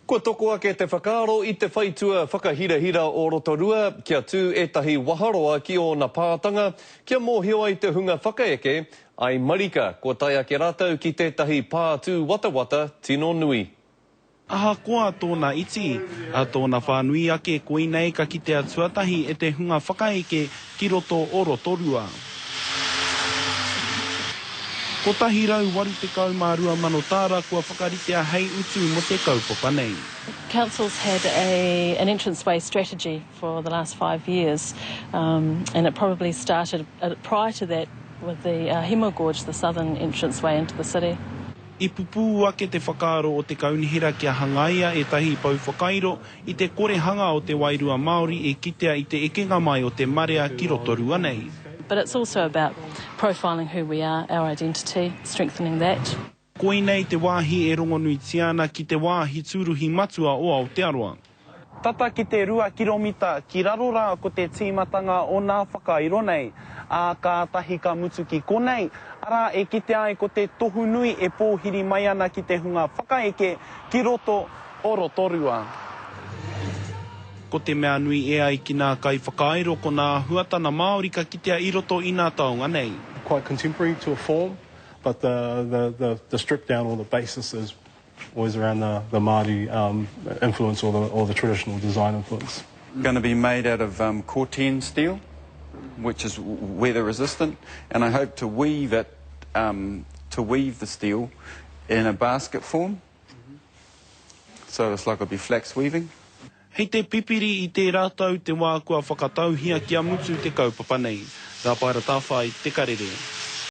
Kua toko ake te whakaaro i te whaitua whakahirahira o Rotorua kia tū ētahi waharoa ki ōna pātanga, kia mōhio ai te hunga whakaeke, ai marika kua tae ake rātou ki tētahi pā tūwatawata tino nui. Ahakoa tōna iti, a tōna whānui ake koinei ka kitea tuatahi e te hunga whakaeke ki roto o Rotorua. 182 mano tāra kua whakaritea hei utu mo te kaupapa nei. Council's had a an entranceway strategy for the last five years and it probably started prior to that with the Hemo Gorge, the southern entranceway into the city. I pupū ake te whakaaro o te kaunihera kia hangaia ētahi pou whakairo i te korehanga o te wairua Māori e kitea i te ekenga mai o te marea ki Rotorua nei. But it's also about profiling who we are, our identity, strengthening that. Koinei te wāhi e rongonuitia ana ki te wāhi tūruhi matua o Aotearoa. Tata ki te rua kiromita ki raro rā ko te tīmatanga o nā whakairo nei, ā, kātahi ka mutu ki konei, arā, e kitea ai ko te tohu nui e pōhiri mai ana ki te hunga whakaeke ki roto o Rotorua. Ko te mea nui e ai ki nā kaiwhakairo ko nā āhuatana Māori ka kitea i roto i nā taonga nei. Quite contemporary to a form, but the, the, the, the strip down or the basis is always around the, the Māori um, influence or the, or the traditional design influence. Going to be made out of um, Corten steel, which is weather resistant, and I hope to weave it, um, to weave the steel in a basket form. So it's like it'll be flax weaving. Hei te Pipiri i tērā tau te wā kua whakatauhia kia mutu te kaupapa nei. Rāpaera Tāwhai, Te Karere.